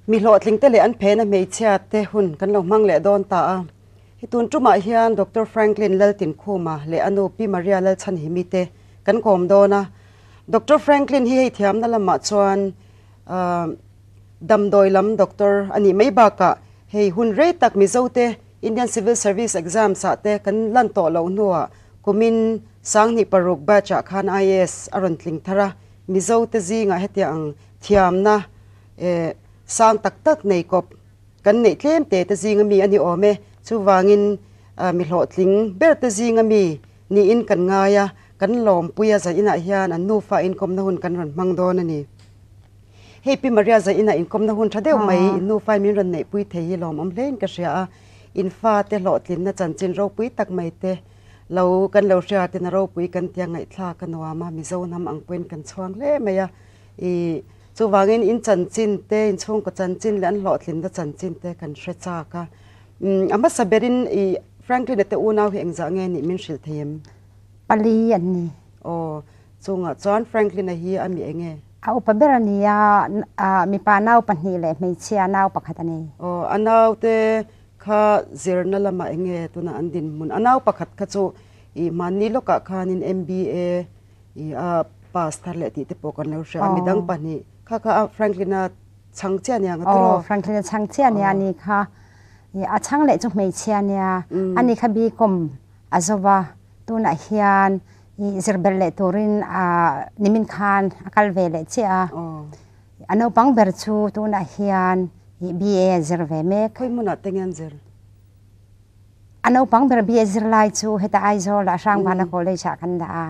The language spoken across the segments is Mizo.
Mi hlawhtling te leh an phena hmeichhia te hun kan lo hmang leh dawn ta a. Hi tun tumah hian Doctor Franklin Laltinkhuma leh a nu Pi Maria Lalchhanhimi te kan kawm dawn a. Doctor Franklin hi hei thiamna lamah chuan damdawi lam doctor a nih mai bakah hei hun rei tak Mizo te Indian Civil Service Exams ah te kan lan tawh loh hnuah kumin 2006 batch ah khan IAS a rawn tling thar a. Mizo te zingah hetiang ang thiamna sang tak tak nei kawp kan neih tlem te te zinga mi a ni awm e. Chuvangin mi hlawhtling ber te zinga mi niin kan ngai a, kan lawmpui a zainah hian an nufa inkawmna hun kan rawn hmang dawn a ni. Hei Pi Maria zainah inkawmna hun tha deuh mai in nufa in min rawn neihpui thei hi lawmawm hlein ka hria a, in fate hlawhtlinna chanchin ropui tak mai te lo kan lo hriatin a ropui kan tia ngaihthlak a nuam a, Mizo hnam ang pawhin kan chhuang hle mai a. I chuvangin in chanchin te, in chhungkaw chanchin leh an hlawhtlinna chanchin te kan hre chak a. A hmasa berin i Franklin-a te unau hi engzah nge nih min hrilh thei em? Pali an ni. Aw, chungah chuan Franklin-a hi a mi eng nge? A upa ber a ni a, mipa nau pahnih leh hmeichhia nau pakhat a ni. Aw, a naute kha zirna lamah eng nge tunah an dinhmun? A nau pakhat kha chu i hmanni lawkah khanin MBA I a pass thar leh tih te pawh kan lo hria a, midang pahnih kha kha a Franklin-a chhang chiah ania nga tiraw? Aw, Franklin-a chhang chiah ania ani kha. I a chhang leh chu hmeichhia ania, ani kha BCom a zo va, tunah hian i zir belh leh turin a nimin khan a kal ve leh chiah a. A naupang ber chu tunah hian i BA a zir ve mek. Khawi hmunah te nge an zir? A naupang ber BA zirlai chu heta Aizawl ah Hrangbana College ah kan dah a.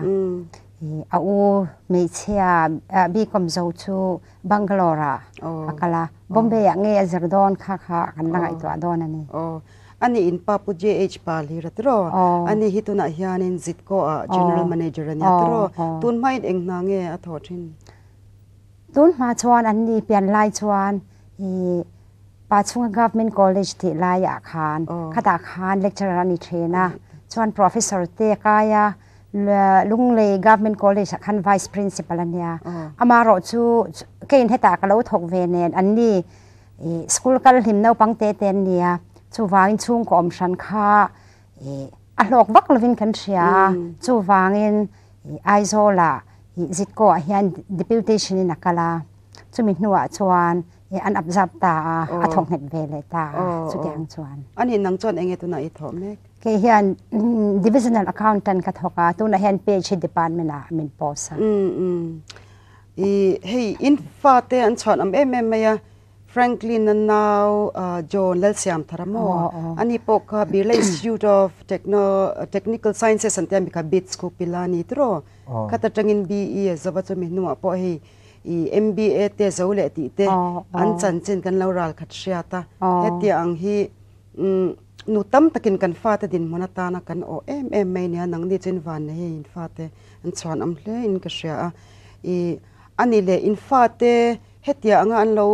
A u hmeichhia BCom zo chu Bangalore ah a kal a. Bombay ah nge a zir dawn kha kha kan la ngaihtuah dawn a ni. Ani in pa Pu JH Pa hlira tiraw? Ani hi tunah hianin Zitco ah General Manager a nia tiraw? Tun hmain eng hna nge a thawh thin? Tun hma chuan an ni pian lai chuan i Pachhunga Government College tih laiah khan khatah khan lecturer a ni thin a, chuan Professor te a kai a, Lunglei Government College ah khan Vice Principal a nia. Amaherawh chu keiin hetah ka lo thawk ve nen an ni school kal hlim naupang te te an nia, chuvangin chhungkaw awm hran kha a hlawk vak lovin kan hria a, chuvangin Aizawlah Zitko ah hian deputation in a kal a, chumi hnuah chuan an absorb ta a, a thawk nghet ve leh ta a, chutiang chuan. Ani nang chuan enge tunah i thawh mek? Kei hian divisional accountant ka thawk a, tunah hian PHE department ah min post a. I hei in fate an chhuan awm em em mai a, Franklin a nau John Lalsiamthara maw? Ani pawh kha Birla Institute of Technical Sciences an tia mi kha BITS khu pila ni tiraw? Khat atangin BE a zova chumi hnuah pawh hei i MBA te zo leh tih te an chanchin kan lo ral khat hriat a. Hetiang ang hi nu tam takin kan fate dinhmun atana kan awh em em mai nia nangni chu in van nei hei in fate an chhuan awm hle in ka hria a. I ani leh in fate Hetia anga an lo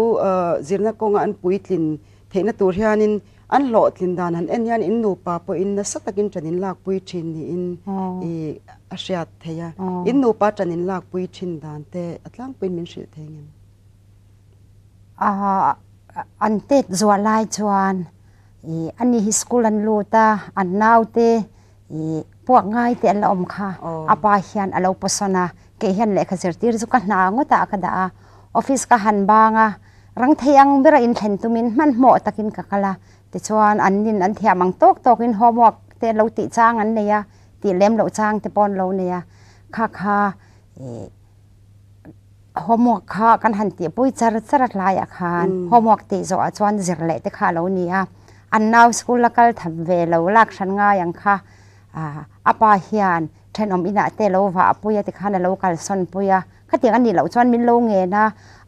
zirna kawnga an puitlin theihna tur hianin an hlawhtlin dan han en hian in nupa pawhin nasa takin ṭan in lakpui ṭhin niin i a hriat theih a. In nupa ṭan in lakpui ṭhin dan te a tlangpuiin min hrilh thei ngem? An tet zuah lai chuan i ani hi school an lut a, an naute I puak ngai te an la awm kha a pa hian a lo pawsawn a, kei hian lehkha zirtir chu ka hna ngawt ah ka dah a, office ka han bang a, rang thei ang bera inthlen tumin hmanhmawh takin ka kal a, tichuan an nin an thiam ang tawk tawkin homework te lo tih chang an nei a, tih lem loh chang te pawh an lo nei a, kha kha i homework kha kan han tihpui char char a hlaiah khan homework tih zawhah chuan zir leh te kha a lo ni a. An nau school a kal tham ve lo lak hran ngai ang kha a pa hian thenawm inah te lo vah a pui a tikhan a lo kalsawn pui a, khatiang a nih loh chuan min lo ngen a,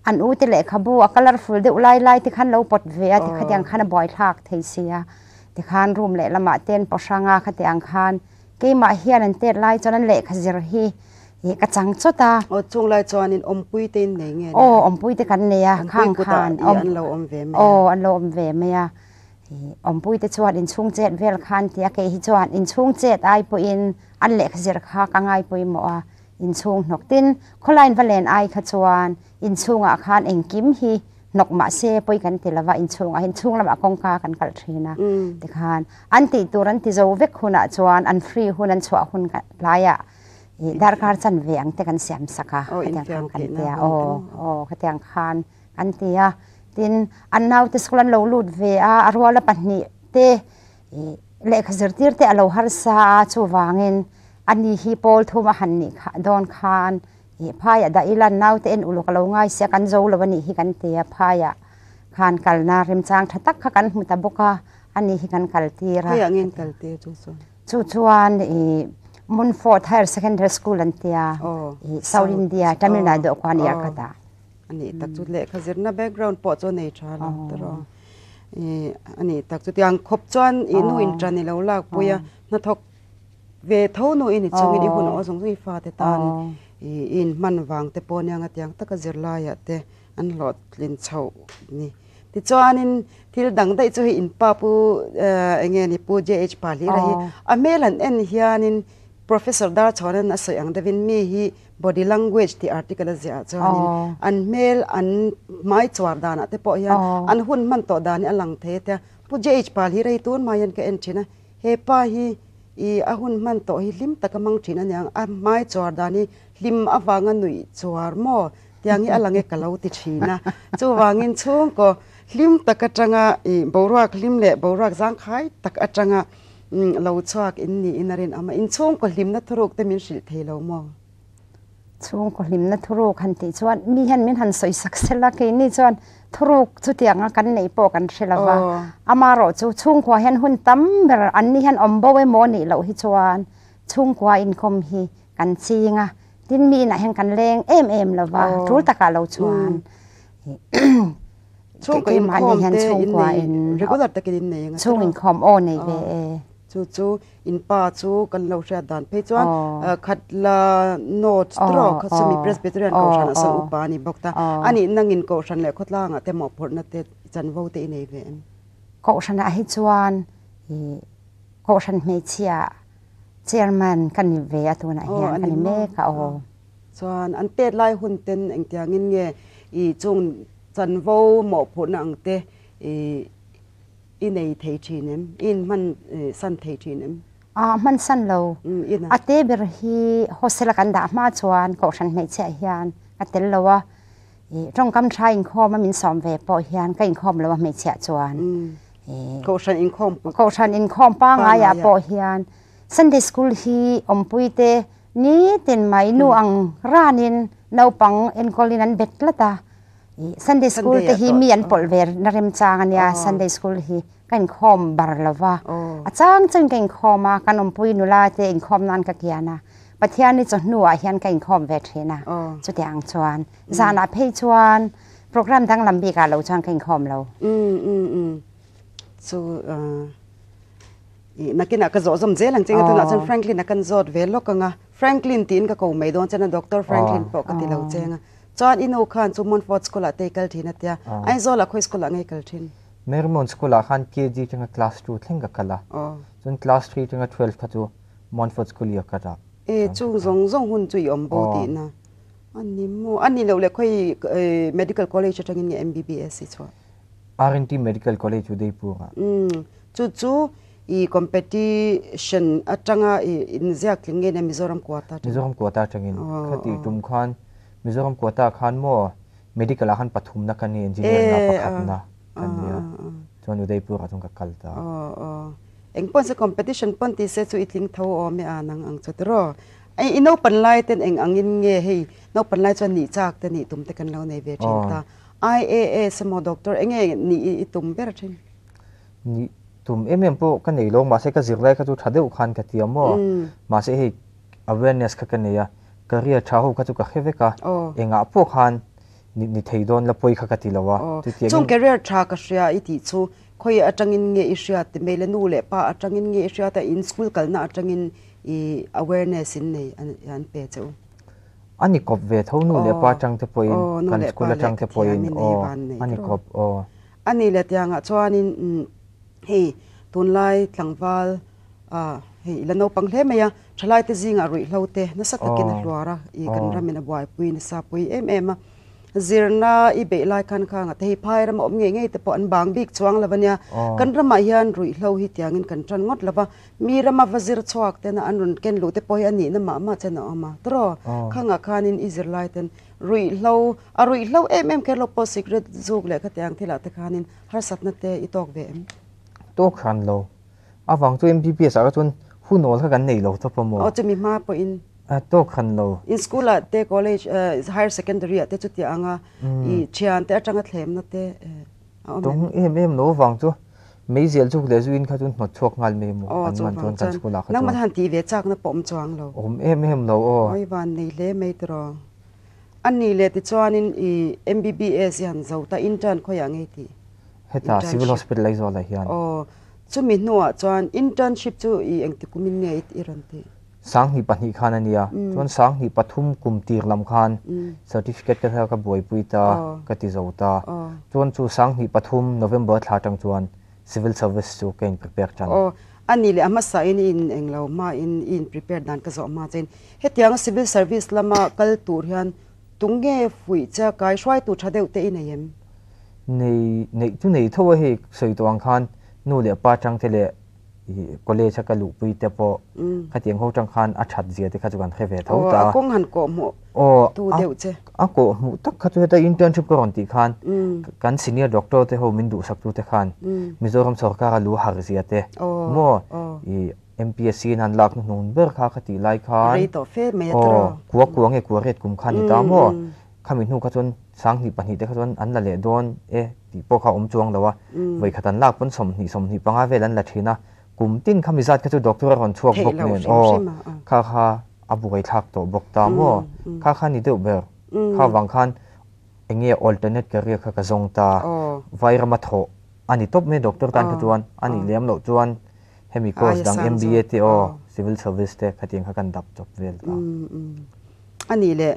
an u te lehkhabu a colourful deuh lai lai te khan lo pawt ve a tikhatiang khan a buaithlak thei si a, tikhan room lehlamah te an paw hrang a khatiang khan keimah hian an tet lai chuan an lehkha zir hi Ih ka chang chawt a. Aw chung lai chuanin awmpui te in nei nge nia? Aw awmpui te kan nei a, khang khan awmpui kutah an lo awm ve mai a. Aw an lo awm ve mai a. Ih awmpui te chuan inchhung chet vel khan tia kei hi chuan inchhung chet ai pawhin an lehkha zir kha ka ngai pawimawh a, inchhung hnawk tin khawlain va len ai kha chuan inchhungah khan engkim hi Hnawk mah se pawi kan ti lova inchhungah hian chhung lamah kawngka kan kalh thin a. Tikhan an tih tur an ti zo vek hunah chuan an free hun an chhuah hun tlaiah ih darkar chan ve ang te kan siam sak a khatiang khan kan ti a aw aw khatiang khan kan ti a. Tin an naute school an lo lut ve a a ruala pahnih te ih lehkha zirtir te a lo harsa a chuvangin ani hi pawl thum a han nih dawn khan Ih phaiah dah ila naute en uluk a lo ngai sia kan zo lo a nih hi kan ti a, phaiah khan kalna remchang tha tak kha kan hmu ta bawk a, a ni hi kan kal tir a. Khawiah nge an kal tir chu chuan? Chu chuan ih Montfort Higher Secondary School an ti a, ih South India Tamil Nadu ah khuan iar khat ah. A nih tak chu lehkha zirna background pawh chu a nei tha lo tiraw. Ih a nih tak chutiang khawp chuan ih nu inṭan i lo lakpui a, hnathawk Ve tho nu i ni chungin i hun aw zawng zawng i fate tan i inhman vang te pawh nia ngatiang taka zirlaiah te an hlawhtlin chhoh ni. Tichuanin thil dang daih chu hei in pa pu eng nge ni pu JH pa hlira hi a hmel han en hianin Professor Darchhawnan a sawi ang deuhin mi hi body language tih article a ziah ah chuanin an hmel an hmai chuar danah te pawh hian an hun hman tawh dan hi a lang thei a tia. Pu JH pa hlira hi tun hma hian ka en thin a. He pa hi i a hun hman tawh hi hlim taka mang thin a niang, a hmai chuar dan hi hlim avanga nuih chuar maw tiang hi a lang e ka lo ti thin a. Chuvangin chhungkaw hlim tak atanga i boruak hlim leh boruak zangkhai tak atanga lo chhuak in niin a rinawm a, in chhungkaw hlimna thuruk te min hrilh thei lo maw? Chhungkaw hlimna thuruk han tih chuan mi hian min han sawi sak sel a, keini chuan thuruk chutianga kan neih pawh kan hre lo va, amaherawh chu chhungkua hian hun tam ber an ni hian awm bo emaw nih loh hi chuan chhungkua inkhawm hi kan ching a, tin mi inah hian kan leng em em lo va, tul takah lo chuan Chhungkaw inkhawm te in nei regular takin in nei ang a tiraw? Chhung inkhawm aw nei ve e. Chu chu in pa chu kan lo hriat dan phei chuan khat la note tiraw kha chu mi Presbyterian kohhran ah sawn upa a ni bawk ta. A nih nangin kohhran leh khawtlangah te mawhphurhna te chanvo te i nei ve em? Kohhran ah hi chuan ih kohhran hmeichhia chairman ka ni ve a tunah hian ka ni mek a aw. Chuan an tet lai hun ten engtiangin nge ih chung chanvo mawhphurhna ang te ih I nei thei thin em? I inhman san thei thin em? A hman san lo. A te ber hi hostel a kan dah hma chuan kohhran hmeichhiah hian ka tel lo a. Tawngkam tha inkhawm a min sawm ve pawh hian ka inkhawm lo a hmeichhiah chuan. Kohhran inkhawm Kohhran inkhawm pangaiah pawh hian Sunday school hi awmpui te nitin mai nu ang ranin naupang enkawlin an bet tlat a. Sunday school te hi mi an pawlh ve na remchang a nia, Sunday school hi ka inkhawm bar lo va, a chang changin ka inkhawm a, kan awmpui nula te inkhawm nan ka kian a, Pathian hi chawhnu ah hian ka inkhawm ve thin a, chutiang chuan zanah phei chuan program danglam bik ah lo chuan ka inkhawm lo. Chu nakinah ka zawh zawm zel ang che nga tunah chuan Franklin a kan zawt ve lawk ang a, Franklin tiin ka ko mai dawn chuan a Doctor Franklin pawh ka ti lo che ang a. Chuan i nu khan chu Montfort School ah te i kal thin a tia, Aizawl ah khawi school ah nge i kal thin? Marymount School ah khan KG atanga class 2 thleng ka kal a, chuan class 3 atanga 12 kha chu Montfort School i a kal a. E, chung zawng zawng hun chu i awm bo tihna a ni maw? A ni loh le khawi Medical College atangin nge MBBS i chhuah? RNT Medical College Udaipur ah. Umm, chu chu i competition atanga i inziak tling nge nia Mizoram quota atangin? Mizoram quota atangin. Khati tum khan Mizoram quota khan maw medical ah khan pathumna ka ni, engineering ah pakhatna ka nia. Chuan Udaipur ah chuan ka kal ta. Aw aw. Eng pawn se competition pawn ti se chu i tling tho awm e a nang ang chu tiraw. I naupan lai ten eng angin nge hei naupan lai chuan nih chak te nih tum te kan lo nei ve thin ta. IAS emaw doctor enge nih i tum ber thin? Nih tum em em pawh ka nei lo, mahse ka zirlai kha chu tha deuh khan ka ti a maw. Mahse hei awareness kha ka nei a, career tha ho kha chu ka hre vek a, engah pawh khan ni thei dawn la pawi kha ka ti lo a. Chutiangin. Chung career tha ka hria i tih chu khawi atangin nge i hriat ti mai le nu leh pa atangin nge i hriat a, in school kalna atangin i awareness in nei an pe che u. A ni kawp ve tho nu leh pa atang te pawhin kan school atang te pawhin aw a ni kawp aw. A ni leh tiangah chuanin hei tunlai tlangval hei i la naupang hle mai a, thalaite zingah ruihhlo te nasa takin a hluar a, i kan ramin a buaipui nasa pui em em a. Zirna i beih lai khan khang a te hei phai rama awm ngei ngei te pawh an bang bik chuang lo ania. Kan ramah hian ruihhlo hi tiangin kan tan ngawt lo va, mi rama va zir chhuak tena an rawn ken luh te pawh hi a nihna mah mah chen a awm a. Tawraw, khangah khanin i zirlai ten ruihhlo, a ruihhlo em em kher lo pawh cigarette zuk leh khatiang thilah te khanin harsatna te i tawk ve em? Tawk hran lo. Avang chu MBBS ah kha chuan hun awl kha kan nei lo tawp a maw? Aw chumi hma pawhin. A tawk hran lo. In school ah te college higher secondary ah te chuti anga i thian te atanga thlemna te a awm em? Tawng em em lo avang chu meizial chuk leh zuin kha chuan hnawt chhuak nghal mai maw? Aw An man chuvang chuan kan chuan school ah kha nangmah chuan. han tih ve chakna pawh awm chuang lo. Awm em em lo aw. Awi van nei hle mai tiraw. A nih leh tichuanin i MBBS i han zo ta intern khawiah ngei tih? Heta Civil Hospital Aizawl ah hian. Aw, chumi hnuah chuan internship chu i engti kumin nge i rawn tih? 2002 khan a nia, chuan 2003 kum tir lam khan certificate ka kha ka buaipui ta, ka ti zo ta. Chuan chu 2003 November thla atang chuan Civil Service chu ka in prepare tan. Aw, a nih leh a hmasa in i in englo hma in i in prepare dan ka zawh hma chein hetianga Civil Service lama kal tur hian tunge fuih che kai hruaitu tha deuh te i nei em? Nei, neih chu nei tho a hei sawi tawh ang khan nu leh pa tang te leh ih college a ka luhpui te pawh khatiang ho tang khan a that zia te kha chu kan hre ve tho ta. Aw, a kawng han kawh hmuh tu deuh che. A kawh hmuh tak kha chu heta internship ka rawn tih khan kan senior doctor te ho min duhsak tu te khan Mizoram sorkar a lu har zia te maw ih MPSC in han lak hnuhnung ber kha ka tih lai khan Rei tawh fe mai a tawh. Aw, kua kua nge kua ret kum kha ni ta maw? Khami hnu kha chuan 2002 te kha chuan an la leh dawn e tih pawh kha a awm chuang lo a, vawikhat an lak pawn 25 vel an la thin a, kum tin khami zat kha chu doctor a rawn chhuak bawk nen aw kha kha a buai thlak tawh bawk ta maw? Kha kha ni deuh ber. Kha vang khan eng nge alternate career kha ka zawng ta, Vairama thawh a ni tawp mai doctor tan kha chuan a nih lem loh chuan hemi course dang MBA te aw civil service te khatiang kha kan dap chawp vel ta. A nih leh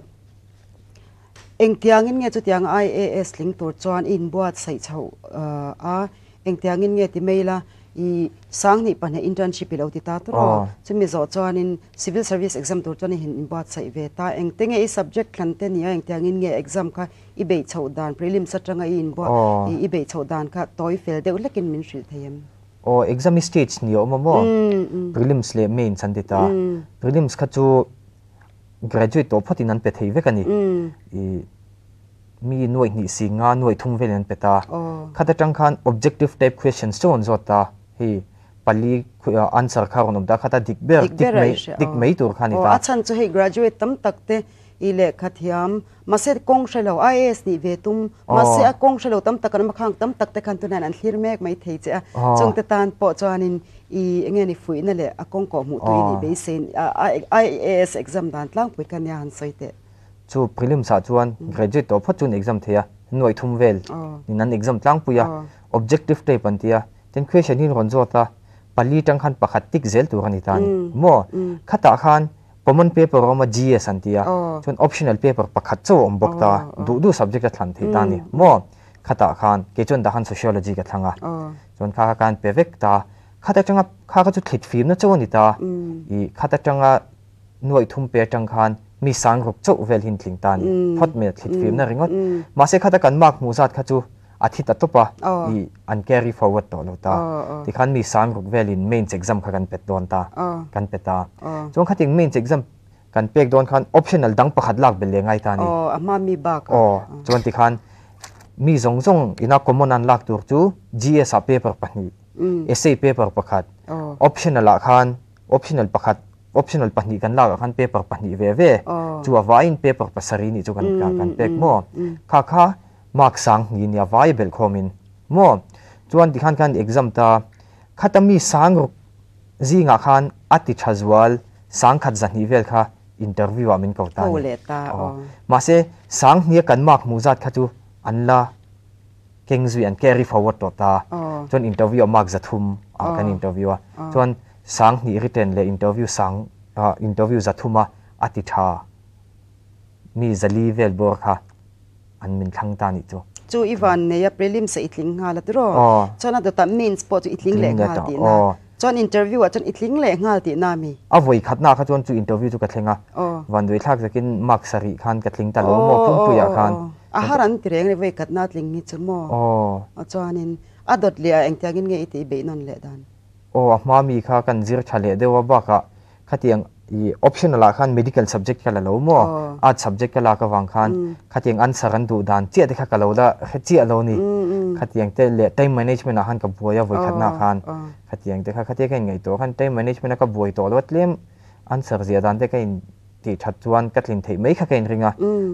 engtiangin nge chutiang IAS tling tur chuan i inbuatsaih chhoh a, engtiangin nge ti mai ila i 2002 internship i lo ti ta tur aw, chumi zawh chuanin civil service exam tur chuan i inbuatsaih ve ta, engte nge i subject thlan te nia engtiangin nge exam kha i beih chhoh dan prelims atanga i inbuat i beih chhoh dan kha tawi fel deuh hlekin min hrilh thei em? Aw exam hi stage ni a awm a maw? Prelims leh mains an ti ta. Prelims kha chu graduate tawh phawtin an pe thei vek a ni. I mi nuaih hnih si nga nuaih thum velin an pe ta. Khat atang khan objective type questions chu an zawt ta. Hei pali answer kha rawn awm ta. Khata dik ber tik mai tik mai tur kha a ni ta. A chhan chu hei graduate tam tak te i lehkha thiam mahse kawng hre lo IAS nih ve tum mahse a kawng hre lo tam tak an awm a khang tam tak te khan tunah an thlir mek mai thei che a. Chungte tan pawh chuanin I enge ni fuihna leh a kawng kawh hmuh tui nih beisein IAS exam dan tlangpui kha nia han sawi teh. Chu prelims ah chuan graduate tawh phawt chuan exam thei a, nuaih thum vel in an exam tlangpui a, objective type an ti a, tin question hi an rawn zawt a, pali tang khan pakhat tik zel tur a ni ta a ni maw? Khatah khan common paper a awm a GS an ti a, chuan optional paper pakhat chauh a awm bawk ta a, duh duh subject a thlan thei ta a ni maw? Khatah khan kei chuan dah khan sociology ka thlang a, chuan kha kha ka han pe vek ta, khat atanga kha kha chu thlit fimna chauh a ni ta, i khat atanga nuaih thum pe atang khan mi sang ruk chauh vel hi an tling ta a ni, phawt mai a thlit fimna ringawt. Mahse khata kan mark hmuh zat kha chu a thi ta tawp a, i an carry forward tawh lo ta, tikhan mi sang ruk velin mains exam kha kan pet dawn ta, kan pe ta. Chuan khating mains exam Kan pek dawn khan optional dang pakhat lak belh leh ngai ta a ni. Aw, a hma mi bak a. Aw, chuan tikhan mi zawng zawng ina common an lak tur chu GS ah paper pahnih, essay paper pakhat, optional ah khan optional pakhat, optional pahnih kan lak ah khan paper pahnih ve ve, chu a vaiin paper pasarih nih chu kan kan pek maw? Kha kha mark sang hnih nia vai belh khawmin maw? Chuan tikhan khan exam ta, khata mi sang ruk Zingah khan a ti tha zual 10,000 200 vel kha interview ah min ko ta a ni. Aw. Mahse, 20,000 a kan mark hmuh zat kha chu an la keng zui, an carry forward tawh ta. Chuan interview ah mark 300 ah kan interview a. Chuan 20,000 written leh interview sang interview 300 a a ti tha mi 400 vel bawr kha an min thlang ta nih chu. Chu i van nei a prelims ah i tling nghal a tiraw? Chuan a dawtah mains pawh chu i tling leh nghal tihna. Chuan interview ah chuan i tling leh nghal tihna mi? A vawi khatna kha chuan chu interview chu ka thleng a, vanduai thlak zakin mark sarih khan ka tling ta lo maw Phungpuiah khan. A har an ti reng reng vei khat na tling hi chu maw? Aw. A chuanin a dawt leh a engtiangin nge i tih beih nawn leh dan? Aw, a hma mi kha kan zir tha leh deuh a bakah khatiang i optional ah khan medical subject ka la lo maw? Arts subject ka lak avang khan khatiang answer an duh dan chiah te kha ka lo la hre chiah lo ni. Khatiang te leh time management ah khan ka buai a vawi khatna khan khatiang te kha khatia ka inngaihtuah khan time management a ka buai tawh lo a tlem answer ziah dan te ka in tih that chuan ka tlin theih mai kha ka inring a,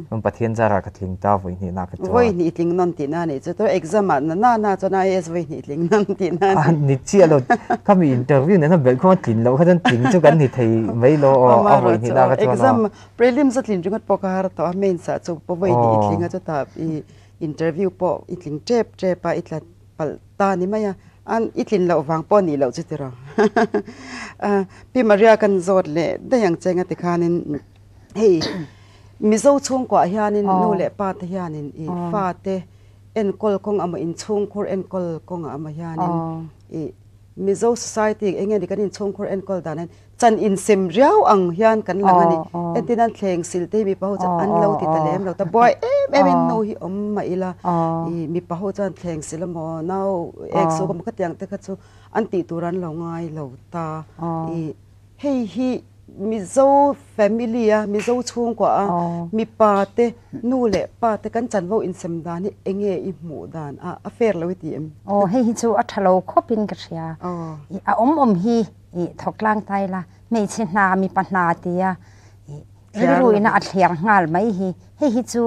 chuan Pathian zarah ka tling ta vawi hnih na ka chuan. Vawi hnih tling nawn tih na nih chu to exam ah na na na chuan IAS vawi hnih tling nawn tih na ni. Ni chiah lo, khami interview nena belh khawm a tlin loh kha chuan tling chu kan ni thei mai lo aw, a vawi hnih na ka chuan aw. Exam prelims a tlin ringawt pawh ka har tawh a, mains ah chu pawh vawi hnih i tling a chutah i interview pawh i tling tep tep a i tla palh ta ni mai a, an i tlin loh vang pawh nih loh chu tiraw. Pi Maria kan zawt leh daih ang che nga tikhanin hei Mizo chhungkuah hianin nu leh pa te hianin i fa te enkawl kawng amaw inchhungkhur enkawl kawngah amaw hianin i Mizo society eng nge ni kan inchhungkhur enkawl dan hian chan insem riau ang hian kan lang a ni. Entin an thleng sil te hi mipa ho chuan an lo ti ta lem lo ta. Buai em em in nu hi awm mah ila i mipa ho chuan thleng sil emaw nau ek suk emaw khatiang te kha chu an tih tur an lo ngai lo ta. I hei hi Mizo family a Mizo chhungkua a mipa te nu leh pa te kan chanvo insem dan hi eng nge i hmuh dan a a fair lo i ti em? Aw hei hi chu a tha lo khawp in ka hria. I a awm awm hi i thawk tlang tai la hmeichhe hna mipa hna tia i rilru ina a thliar nghal mai hi hei hi chu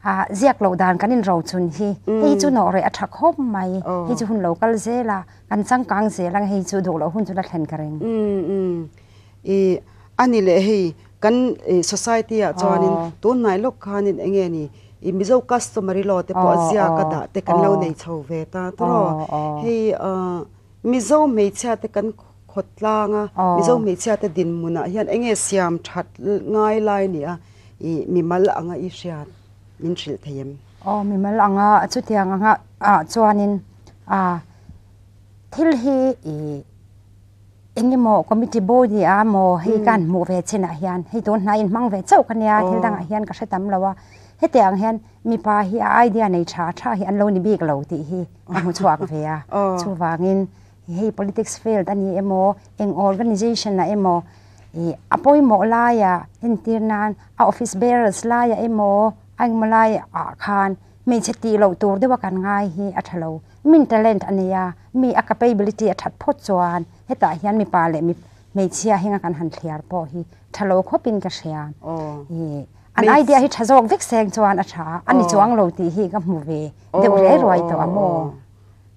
a ziak loh dan kan in ro chun hi hei hi chu nawh reh a tha khawp mai hei chu hun lo kal zel a kan changkang zel ang hei chu duh loh hun chu la thlen ka ring. I ani leh hei kan society ah chuanin tunhnai lawk khanin eng nge ni i Mizo customary law te pawh a ziak a dah te kan lo nei chho ve ta tawh hei Mizo hmeichhia te kan khawt tlang a, Mizo hmeichhia te dinhmunah hian eng nge siam that ngai lai ni a, i mimal anga i hriat min hrilh thei em? Aw, mimal anga chutiang anga ah chuanin a thil hi i eng emaw committee body a maw hei ka han hmuh ve chinah hian hei tun hnai inhmang ve chauh ka nia thil dangah hian ka hre tam lo a, hetiang hian Mipa hi a idea nei tha tha hi an lo ni bik lo tih hi ka hmu chhuak ve a. Chuvangin hei politics field a ni emaw, eng organization ah emaw ih a pawimawh laia entir nan a office bearers laiah emaw a engmaw laiah khan hmeichhe tih loh tur deuha kan ngai hi a tha lo. Min talent a nei a, mi a capability a that phawt chuan hetah hian mipa leh hmeichhia henga kan han thliar pawh hi tha lo khawpin ka hria. Ih An idea hi tha zawk vek seng chuan a tha a ni chuang lo tih hi ka hmu ve deuh rei ruai tawh a maw?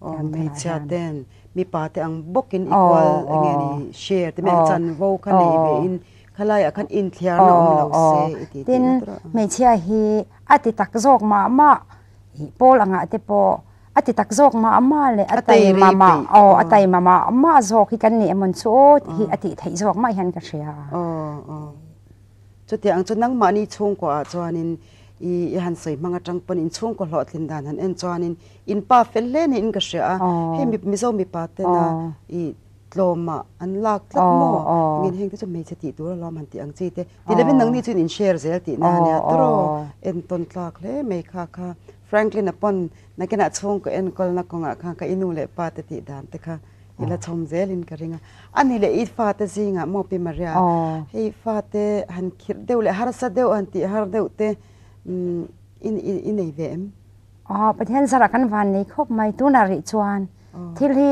Hmeichhia ten mipa te ang bawkin equal enge ni share te mai ang chanvo kha nei ve in khalaiah khan inthiarna awm lo se i ti tih na tur a. Tin, hmeichhia hi a ti tak zawk mah mah pawl angah te pawh a ti tak zawk mah mah leh a taima mah aw a taima mah mah zawk hi kan nih emawn chu aw tih hi a tih theih zawk mah hian ka hria. Chutiang chu nangmahni chhungkuaah chuanin i i han sawi hmang atang pawn in chhungkaw hlawhtlin dan han en chuanin in pa fel hle niin ka hria a, hei Mizo mipa tena i tlawmah an lak tlat maw? Engin heng te chu hmeichhe tih tur alawm han tih ang chi te ti lovin nangni chuan in share zel tihna a nia tawrh entawn tlak hle mai kha kha Franklin-a pawn nakinah chhungkaw enkawlna kawngah khan ka i nu leh pa te tih dan te kha I la chhawm zelin ka ring a. A ni leh i fate zingah maw Pi Maria, hei fate han khirh deuh leh harsa deuh han tih har deuh te i nei ve em? Aw, Pathian zarah kan van nei khawp mai. Tunah rih chuan thil hi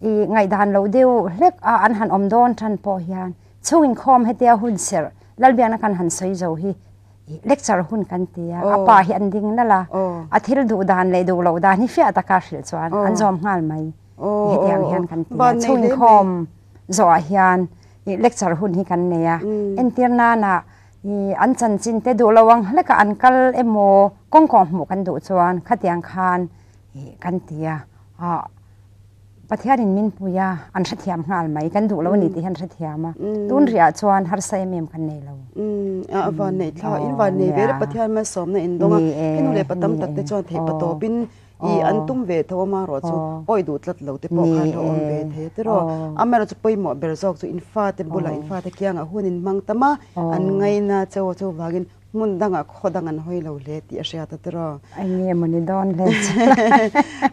i ngaihdan loh deuh hlek a an han awm dawn tan pawh hian chhung inkhawm hetia hun serh Lalbiakna kan han sawi zo hi lecture hun kan ti a, a pa hi an ding nalh a, a thil duh dan leh duh loh dan hi fiah taka hrilh chuan an zawm nghal mai. Hetiang hian kan ti a, chhungkhawm zawhah hian lecture hun hi kan nei a, entir nana an chanchin te duh lo ang hlekah an kal emaw kawng kawng hmuh kan duh chuan khatiang khan kan ti a, Pathianin min pui a, an hrethiam nghal mai, kan duh lo a ni tih hi an hrethiam a, tun rihah chuan harsa em em kan nei lo. A van neih thla, in van nei ve le Pathian malsawmna in dawng a, henu leh pa tam tak te chuan theih pa tawpin I an tum ve tho a marawh chu awi duh tlat lo te pawh khan lo awm ve thei a tiraw. Amaherawhchu pawimawh ber zawk chu in fate bulah in fate kiangah hun in hmang tam a, an ngaina cheu a chuvangin Hmun dangah khaw dang an hawi lo hle tih a hriat a tiraw. Eng nge maw ni dawn hle chu.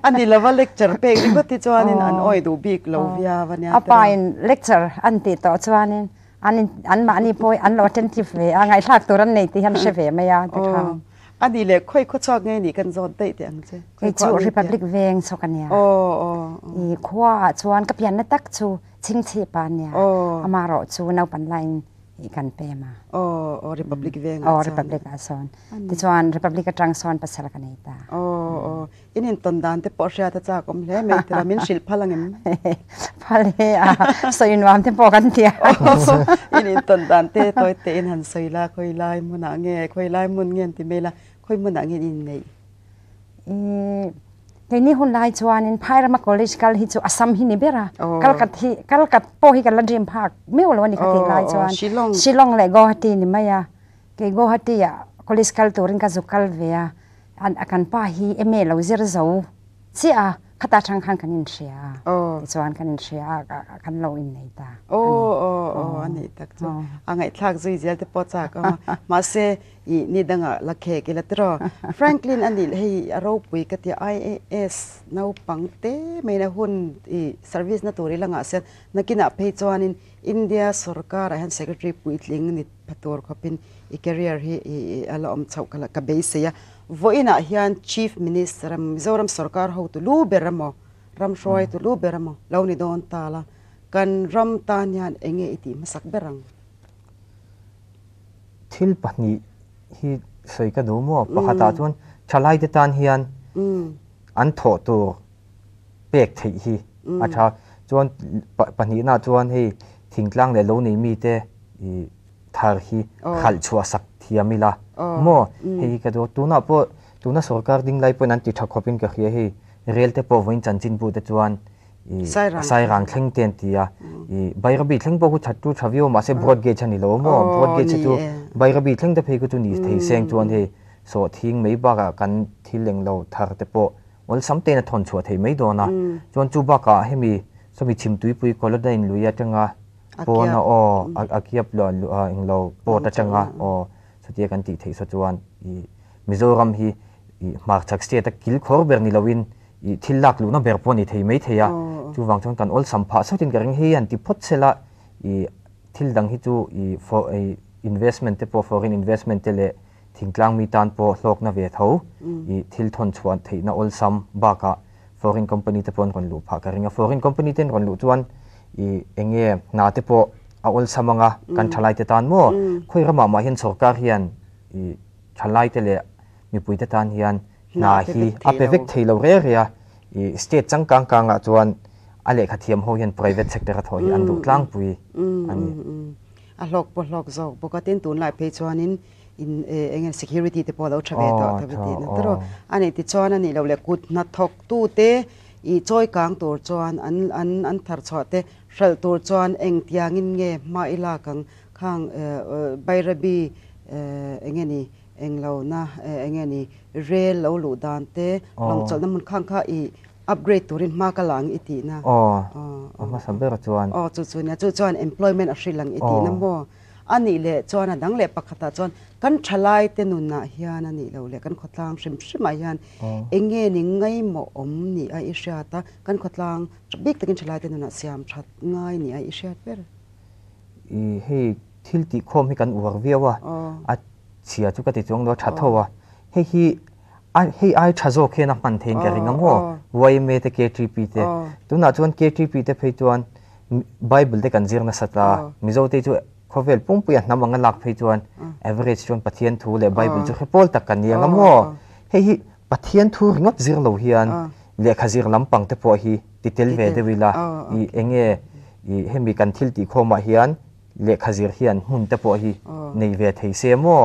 A ni lova lecture pek ringawt hi chuanin an awi duh bik lo viau a nia tiraw. A pa in lecture an tih tawh chuanin an an mahni pawh an lo attentive ve a, ngaihthlak tur an nei tih hi an hre ve mai a tikhan. A nih leh khawi khaw chhuak nge nih kan zawt daih teh ang che. Kei chu Republic veng chawk a nia. I khua ah chuan ka pianna tak chu Chhingchhip a nia. Amaherawh chu naupan laiin i kan pem a. Aw aw Republic veng ah chuan. Aw Republic ah sawn. Tichuan Republic atang sawn pasal ka nei ta. Aw aw in intawn dan te pawh hriat a chak awm hle mai tira min hrilh phal ang em? Phal he a sawi nuam te pawh kan tia. In intawn dan te tawi te in han sawi la khawi lai hmunah nge khawi lai hmun nge an ti mai la khawi hmunah nge in inneih? I keini hun lai chuanin Phairama college kal hi chu Assam hi ni ber a, Kalkat hi Kalkat pawh hi kan la dream phak meuh lo a ni kha tih lai chuan Shillong leh Guwahati ni mai a, kei Guwahati ah college kal turin ka zuk kal ve a, a kan pa hi MA lo zir zo chiah a, khata tang khan kan inhria a, tichuan kan inhria a kan lo innei ta. Aw aw aw a nih tak chu a ngaihthlak zui zel te pawh chak awm a, mahse I ni dangah la khek ila tiraw. Franklin a nih hei a ropui ka tia IAS naupang te mai na hun i service na tur ila ngah sian nakinah phei chuanin India sorkarah hian secretary puitling ni pha tur khawpin i career hi i a la awm chhoh ka ka beisei a. Vawiinah hian Chief Minister Mizoram sorkar hotu lu ber emaw ram hruaitu lu ber emaw lo ni dawn ta la kan ram tan hian enge i tih hmasak ber ang? Thil pahnih hi sawi ka duh maw? Pakhatah chuan thalaite tan hian an thawh tur pek theih hi a tha. Chuan pahnihna chuan hei thingtlang leh lo nei mite thar hi khalh chhuah sak thiam ila maw? Hei hi ka duh a. Tunah pawh tuna sorkar ding lai pawhin an ti tha khawpin ka hria hei rel te pawh vawiin chanchinbu te chuan i Sairang thleng te an ti a, i Bairabi thleng pawh khu that chu tha viau mahse broad gauge a ni lo maw, broad gauge hi chu Bairabi thleng te phei khu chu ni thei seng chuan hei sawhthing mai bakah kan thil englo thar te pawh awlsam tein a thawn chhuah thei mai dawn a, chuan chu bakah hemi sawmi chhimtuipui Kawladain lui atanga pawn a aw a kiap englo port atanga aw chutia kan tih theih saw chuan i Mizoram hi i hmarchhak state a kilkhawr ber ni loin I thil lak luhna ber pawh a ni thei mai thei a, chuvang chuan kan awlsam phah sawtin ka ring hei an ti phawt sela i thil dang hi chu i i investment te pawh foreign investment te leh thingtlang mi tan pawh hlawkna ve tho i thil thawn chhuah theihna awlsam bakah foreign company te pawh an rawn luh phah ka ring a, foreign company te an rawn luh chuan i eng nge hna te pawh a awlsam anga kan thalai te tan maw khawi ramah mah hian sorkar hian i thalai te leh mipui te tan hian hna hi a pe vek thei lo reng reng a, i state changkang kangah chuan a lehkha thiam ho hian private sector a thawh hi an duh tlangpui a ni. A hlawk pawh hlawk zawk bawk a, tin tunlai phei chuanin in eng nge security te pawh a lo tha ve tawh tho tihna te rawh a nih tichuan a nih loh leh kut hnathawk tu te i chawi kang tur chuan an an an thar chhuah te hralh tur chuan engtiangin nge hma i lak ang khang Bairabi eng nge ni Englo na eng nge ni rel lo luh dan te lawng chawlhna hmun khang kha i upgrade turin hma ka la ang i tihna. Aw, a hmasa ber chuan. Aw chu chu nia, chu chuan employment a hrilh ang i tihna maw? A nih leh chuan a dang leh pakhatah chuan kan thalai te nunah hian a nih loh leh kan khawtlang hrim hrimah hian eng nge ni ngaimawh awm ni a i hriat a, kan khawtlang bik takin thalai te nunah siam that ngai ni a i hriat ber. I hei thil tihkhawm hi kan uar viau a, a chhia chu ka ti chuang lo a tha tho a, hei hi a hei ai tha zawk hian a hman theiin ka ring a maw yma te KTP te tunah chuan KTP te phei chuan Bible te kan zir nasat a, Mizo te chu khawvel pumpui a hnam anga lak phei chuan average chuan Pathian thu leh Bible chu hre pawl tak kan ni ang a maw, hei hi Pathian thu ringawt zir lo hian lehkha zir lampang te pawh hi ti tel ve deuh ila i enge i hemi kan thil tih khawmah hian lehkha zir hian hmun te pawh hi nei ve thei se maw?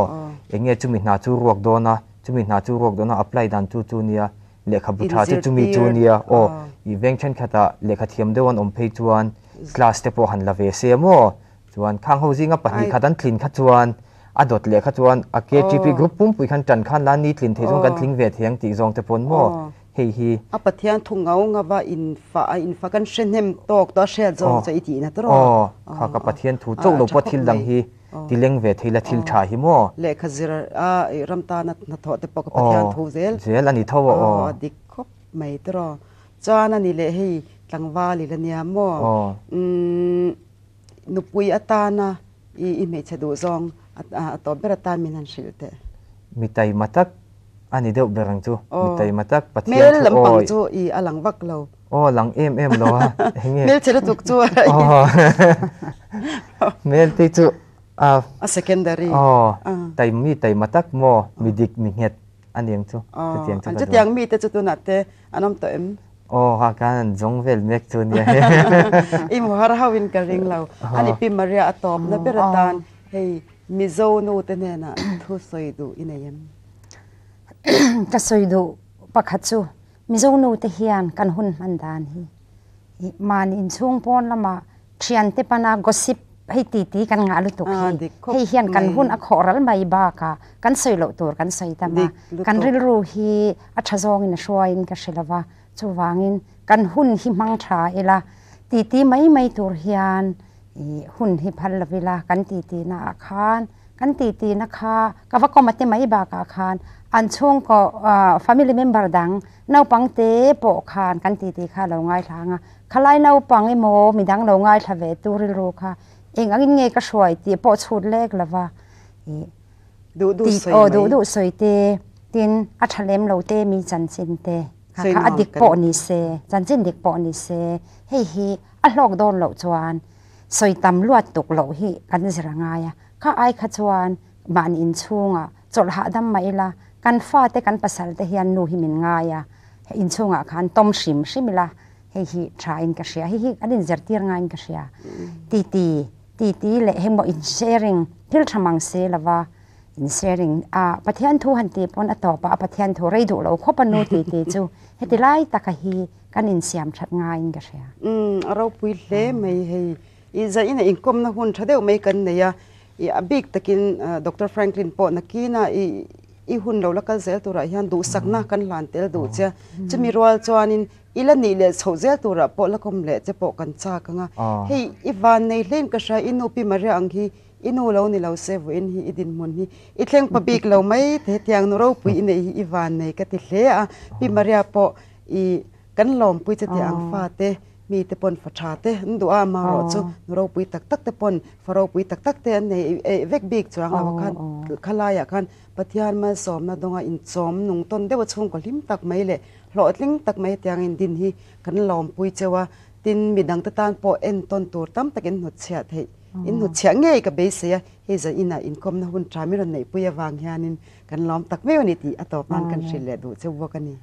Eng nge chumi hna chu ruak dawn a, chumi hna chu ruak dawn a apply dan chu chu nia, lehkhabu tha chu chumi chu nia, aw i veng thenkhatah lehkha thiam deuh an awm phei chuan class te pawh han la ve se maw? Chuan khang ho zinga pahnih khat an tlin kha chuan a dawt leh kha chuan a KTP group pumpui khan tan khan la ni tlin thei chuan kan tling ve thei ang tih zawng te pawn maw? Hei hi. A Pathian thu ngau ngava infa a infa kan hre hnem tawk tawh a hriat zawng chu i tihna tawh rawh. Aw, kha ka Pathian thu chauh lo pawh thil dang hi. Ti leng ve thei la thil tha hi maw? Lehkha zir a i ram tana hnathawh te pawh ka Pathian thu zel. Zel a ni tho a aw. A dik khawp mai tiraw. Chuan a ni leh hei tlangval i la nia maw? Nupui atana i i hmeichhe duh zawng a tawp ber atan min han hrilh teh. Mi taima tak a ni deuh ber ang chu. Mi taima tak Pathian thu awi. Hmel lampang chu i a lang vak lo. Aw lang em em lo a. Enge? Hmelchhe lutuk chu. Hmel te chu a. A secondary. Aw taim mi taima tak maw mi dik mi nghet a ni ang chu. Chutiang chu ka duh. Chutiang mi te chu tunah te an awm tawh em? Aw ha khan an zawng vel mek chu nia. I hmu har hauh in ka ring lo. Ani Pi Maria a tawpna ber atan hei Mizo nu te hnenah thu sawi duh i nei em? Ka sawi duh pakhat chu Mizo nu te hian kan hun hman dan hi mahni inchhung pawn lama thiante pana gossip hei ti ti kan ngah lutuk hi hei hian kan hun a khawh ral mai bakah kan sawi loh tur kan sawi tam a, kan rilru hi a tha zawngin a hruaiin ka hre lova, chuvangin kan hun hi hmang tha ila ti ti mai mai tur hian hun hi phal lo ila kan ti ti naah khan Kan titi na kha ka va kawm a ti mai bakah khan an chhungkaw family member dang naupang te pawh khan kan titi kha a lo ngaithla ang a, khalai naupang emaw midang lo ngaithla ve tu rilru kha eng angin nge ka hruai tih pawh chhut lek lova ih aw duh duh sawi te tin a tha lem lo te mi chanchin te kha kha a dik pawh ni se chanchin dik pawh ni se hei hi a hlawk dawn loh chuan sawi tam luat tuk loh hi kan zir a ngai a. Kha ai kha chuan mahni inchhungah chawlh hahdam mah ila, kan fate kan pasal te hian nu hi min ngai a, inchhungah khan tawm hrim hrim ila, hei hi tha in ka hria, hei hi kan inzirtir ngaiin ka hria. Titi, titi leh hengmaw in sharing, thil tha mang si lova in sharing a, Pathian thu han tih pawn a tawpah a Pathian thu rei duh lo khawp a nu titi chu heti lai taka hi kan insiam that ngaiin ka hria. Umm a ropui hle mai hei. I zaina inkawmna hun tha deuh mai kan nei a, i a bik takin Doctor Franklin pawh nakina i i hun lo la kal zel turah hian duhsakna kan hlan tel duh che a, chumi rual chuanin i la nih leh chhoh zel turah pawh la kawm leh che pawh kan chak ang a, hei i van nei hlein ka hria i nu Pi Maria ang hi i nu lo ni lo se vawiin hi i dinhmun hi i thleng pa bik lo mai te hetiang nu ropui i neih hi i van nei ka ti hle a, Pi Maria pawh i Kan lawmpui che tih ang fate mite pawn fa tha te an duh a, amaherawh chu nu ropui tak tak te pawn fa ropui tak tak te an nei eih vek bik chuang lo a khan khalaiah khan Pathian malsawmna dawnga inchawm nung tawn deuh a chhungkaw hlim tak mai leh hlawhtling tak mai hetiang indin hi kan lawmpui cheu a, tin midangte tan pawh entawn tur tam tak in hnutchhiah theih in hnutchhiah ngei ka beisei a, hei zan inah inkawmna hun tha min rawn neihpui avang hianin kan lawm tak meuh a ni tih a tawp nan kan hrilh leh duh cheu bawk a ni.